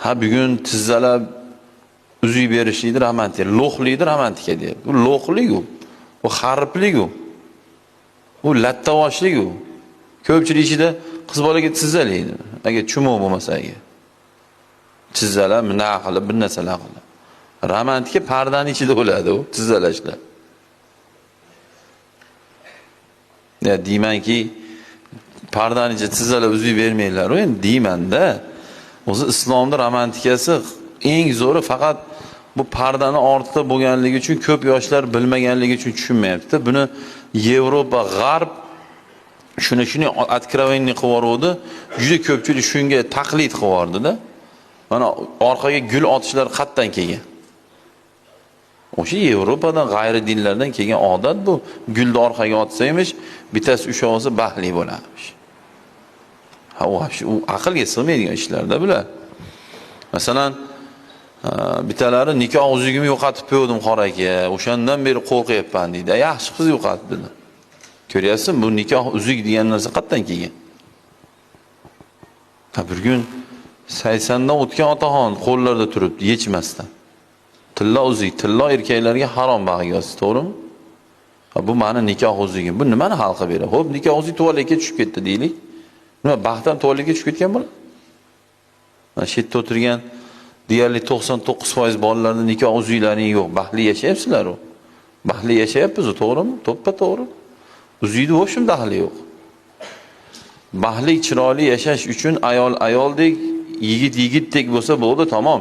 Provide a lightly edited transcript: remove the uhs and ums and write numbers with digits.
Ha, bugun tizzalab uzuk berishlikni romantika, lo'qlikni romantika deyapti. U lo'qlik u. U hariplik u. U lattavoshlik u. Ko'pchilik ichida qiz bolaga tizzalaydi. Agar chumoq bo'lmasa agar. Tizzalab, bunday qilib, bir narsalar qilib. Romantika pardani ichida bo'ladi u tizzalashlar. Ya deymanki, pardani ichida tizzalab uzuk bermanglar. U endi deyman-da. O'zi islomda romantikasi eng zo'ri faqat bu pardani ortida bo'lganligi uchun ko'p yoshlar bilmaganligi uchun tushunmayapti. Buni Yevropa, G'arb shuni откровенный qilib yubordi. Juda ko'pchilik shunga taqlid qilib yubordida. Mana orqaga gul otishlar qayerdan kelgan? O'sha Yevropadan, g'ayri dinlardan kelgan odat bu. Gulni orqaga otsa emish, bittasi ushlab olsa baxtli bo'larmish. Ha, u aqlga sig'maydigan ishlarda bular. Masalan, bittalari nikoh uzugimni yo'qotib qo'ydim qora aka, o'shandan beri qo'rqyapman deydi. Yaxshi qiz yo'qotdi. Ko'ryapsizmi, bu nikoh uzuk degan narsa qayerdan kelgan? Ha, bir kun 80 dan o'tgan otaxon qo'llarida turibdi, yechmasdan. Tilla uzuk, tilla erkaklarga harom bag'riga yozdi, to'g'rimi? Ha, bu meni nikoh uzugim. Bu nimani hal qilib beradi? Xo'p, nikoh uzuk tualetga tushib ketdi deylik. Nima, baxtdan tualetga tushib ketgan bo'ladi? Mana shu yerda o'tirgan deyarli 99% bolalarda nikoh uzuklaring yo'q. Baxtli yashayapsizlar u. Baxtli yashayapmiz u, to'g'rimi? To'ppa-to'g'ri. Uzukni вообще daxli yo'q. Baxtli, chiroyli yashash uchun ayol ayoldek, yigit yigitdek bo'lsa bo'ldi, tamom.